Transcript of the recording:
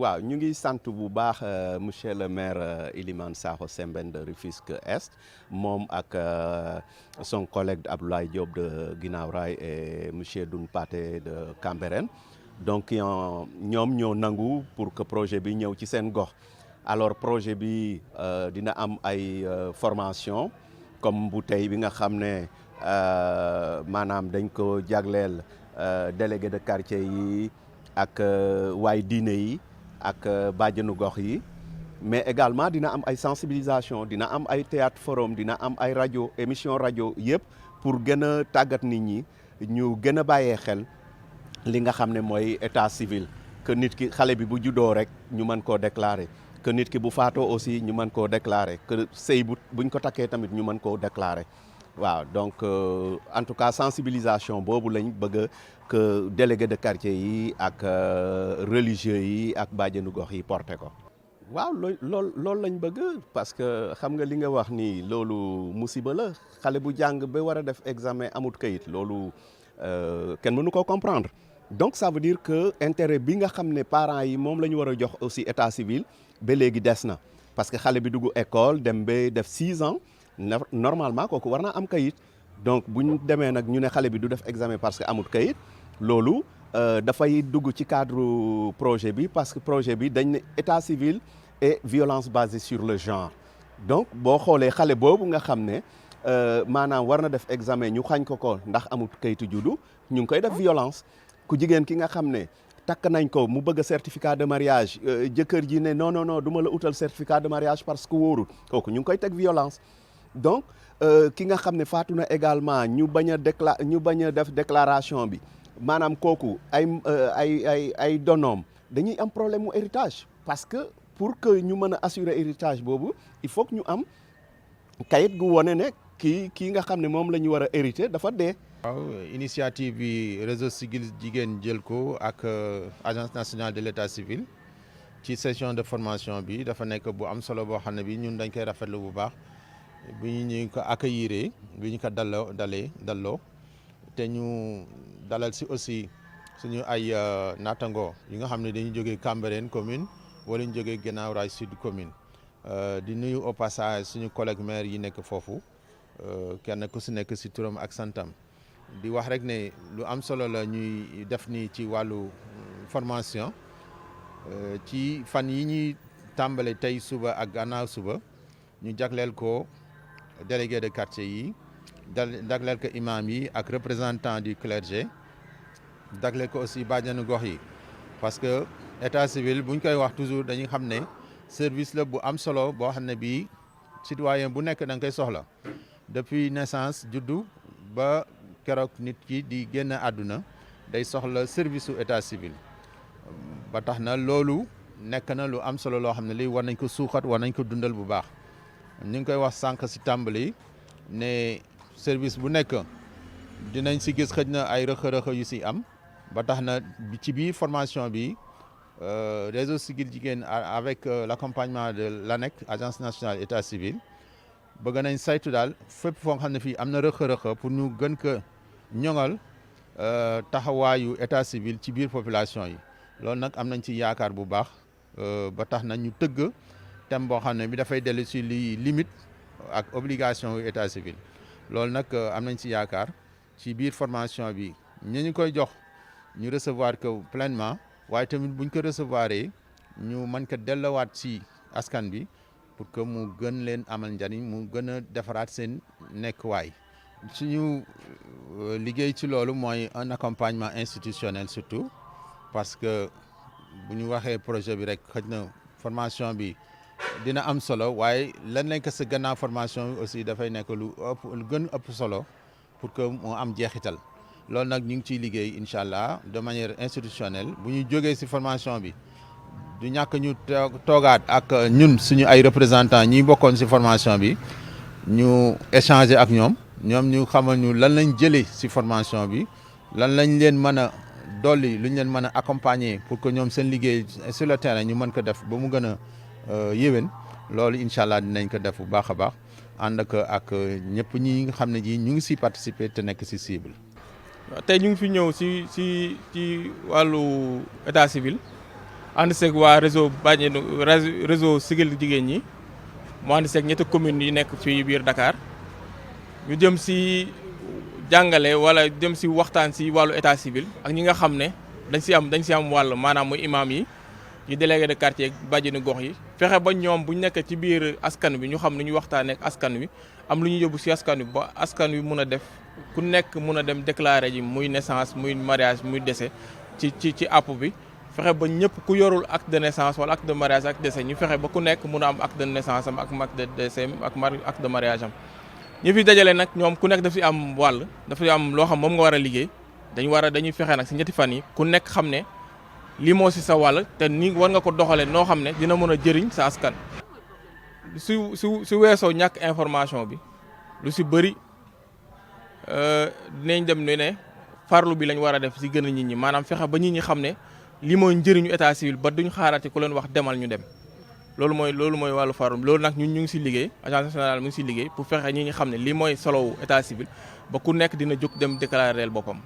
waaw ñu ngi sant bu baax monsieur le maire Elimane Sakho Sembène de Rufisque Est moom ak son collègue Abdoulaye Diop de Guinaw Rail et monsieur Doun Pathé de Cambérène donc ñoom ñoo nangu pour que projet bi ñëw ci seen gox alors projet bi dina am ay formation comme bu tey bi nga xam ne maanaam dañ ko jagleel délégué de quartier yi ak waay diine yi ak bàjjenu gox yi mais également dina am ay sensibilisation dina am ay théâtre forum dina am ay rajo émission rajo yëpp pour gën a tàggat nit ñi ñu gën a bàyyee xel li nga xam ne mooy état civil que nit ki xale bi bu juddoo rek ñu mën koo déclarer que nit ki bu faatoo aussi ñu mën koo déclarer que sëy buñ ko takkee tamit ñu mën koo déclarer waaw donc en tout cas sensibilisation boobu lañ bëgg que délégué de quartier yi ak religieux yi ak bàjjenu gox yi porté ko. waaw loolu lañ bëgg parce que xam nga li nga wax ni loolu musiba la xale bu jàng ba war a def examen amut kayit loolu kenn mënu ko comprendre donc ça veut dire que intérêt bi nga xam ne parents yi moom la ñu war a jox aussi état civil ba léegi des na parce que xale bi dugg école dem ba def 6 ans. normalement kooku war naa am kayit donc bu ñu demee nag ñu ne xale bi du def examen parce que amul kayit loolu dafay dugg ci cadre projet bi parce que projet bi dañ ne état civil et violence basée sur le genre donc boo xoolee xale boobu nga xam ne maanaam war na def examen ñu xañ ko ndax amul kayitu juddu ñu ngi koy def violence ku jigéen ki nga xam ne takk nañ ko mu bëgg certificat de mariage jëkkër ji ne non du ma la utal certificat de mariage parce que wóorul kooku ñu ngi koy teg violence donc ki nga xam ne faatu na également ñu bañ a def déclaration bi maanaam kooku ay donoom dañuy am problème mu héritage parce que pour que ñu mën a assurer héritage boobu il faut que ñu am kayit gu wone ne kii nga xam ne moom la ñu war a hériter dafa dee. waaw initiative bi réseau Siggil Jigéen jël ko ak agence nationale de l'état civil ci session de formation bi dafa nekk bu am solo boo xam ne bi ñun dañ koy rafetlu bu baax. bi ñu ko accueillir bi ñu ko dalloo te ñu dalal si aussi suñu ay naataango yi nga xam ne dañuy jógee Cambérène commune wala ñu jógee Guinaw Rail Sud commune di nuyu au passage suñu collègue maire yi nekk foofu kenn ku si nekk si turam ak santam di wax rek ne lu am solo la ñuy def ni ci wàllu formation ci fan yi ñuy tàmbale tey suba ak gannaaw suba ñu jagleel ko délégué de quartier yi jagleel ko imam yi ak représentant du clergé jagleel ko aussi bàjjenu gox yi parce que état civil buñ koy wax toujours dañuy xam ne service la bu am solo boo xam ne bii citoyen bu nekk da nga koy soxla depuis naissance juddu ba keroog nit ki di génn àdduna day soxla service su état civil ba tax na loolu nekk na lu am solo loo xam ne lii war nañ ko suuxat war nañ ko dundal bu baax ñu ngi koy wax sànq si tàmbali ne service bu nekk dinañ si gis xëj na ay rëq-rëq yu si am ba tax na ci biir formation bi réseau Siggil Jigéen avec l'accompagnement de l'ANEC agence nationale état civil bëgg nañ saytu daal fépp foo xam ne fii am na rëq-rëq pour ñu gën ko ñoŋal taxawaayu état civil ci biir population yi loolu nag am nañ ci yaakaar bu baax ba tax na ñu tëgg thème boo xam ne bi dafay dellu si li limite ak obligation yu état civil loolu nag am nañ ci yaakaar ci biir formation bi ñu koy jox ñu recevoir ko pleinement waaye tamit buñ ko recevoir ñu mën ko dellowaat ci askan bi pour que mu gën leen amal njariñ mu gën a defaraat seen nekkuwaay. suñu liggéey ci loolu mooy un accompagnement institutionnel surtout parce que bu ñu waxee projet bi rek xëj na formation bi dina am solo waaye lan lañ ko sa gannaaw formation bi aussi dafay nekk lu gën ëpp solo pour que mu am jeexital loolu nag ñu ngi ciy liggéey incha allah de manière institutionnelle bu ñu jógee si formation bi du ñàkk ñu toogaat ak ñun suñu ay représentants ñi bokkoon si formation bi ñu échanger ak ñoom ñu xamal ñu lan lañ jëlee si formation bi lan lañ leen mën a dolli lu ñu leen mën a accompagner pour que ñoom seen liggéey sur le terrain ñu mën ko def ba mu gën a yéwén loolu incha allah dinañ ko def bu baax a baax ànd ak ñëpp ñi nga xam ne ji ñu ngi si participer te nekk si cible. tey ñu ngi fi ñëw ci wàllu état civil ànd seeg waa réseau bàjjenu réseau Siggil jigéen ñi mu ànd seeg ñetti communes yi nekk fii biir Dakar ñu jëm si jàngale wala jëm si waxtaan si wàllu état civil ak ñi nga xam ne dañ si am wàll maanaam muy imam yi ñu délégué de quartier ak bàjjenu gox yi fexe ba ñoom bu ñu nekk ci biir askan wi ñu xam ni ñu waxtaanee ak askan wi am lu ñu yóbbu si askan wi ba askan wi mun a def ku nekk mun a dem déclarer ji muy naissance muy mariage muy décès ci app bi fexe ba ñëpp ku yorul acte de naissance wala acte de mariage ak décès ñu fexe ba ku nekk mun a am acte de naissance am ak acte de décès ak acte de mariage am ñi fi dajale nag ñoom ku nekk daf si am wàll dafa am loo xam moom nga war a liggéey dañuy fexe nag si ñetti fan yi ku nekk xam ne lii moo si sa wàll te ni war nga ko doxalee noo xam ne dina mën a jëriñ sa askan. su weesoo ñàkk information bi lu si bëri dinañ dem ne farlu bi lañ war a def si gën a nit ñi maanaam fexe ba nit ñi xam ne lii mooy njëriñu état civil ba duñ xaarati ku leen wax demal ñu dem. loolu mooy wàllu farlu loolu nag ñun ñu ngi si liggéey agence nationale mu ngi si liggéey pour fexe ñi xam ne lii mooy solowu état civil ba ku nekk dina jóg dem déclarer boppam.